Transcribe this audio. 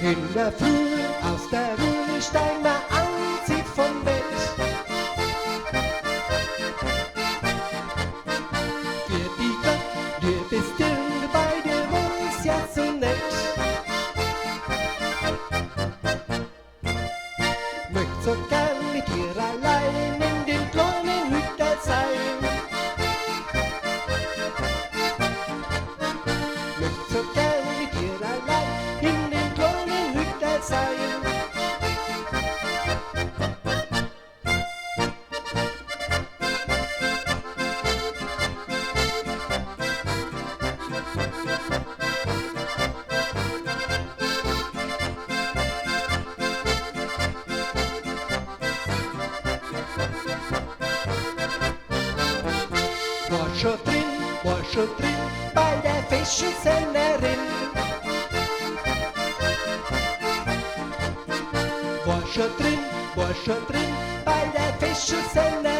In der Früh aus der Ruhe steig ma an, vom Bett. Für die Gott, du bist dünn, bei dir muss ja so nett. Möcht so gern mit dir allein in dem kleinen Hütterl sein. Möcht so gern mit dir allein in dem kleinen Hütterl sein. War schon drin bei der feschen Sennerin. War schon drin bei der feschen Sennerin.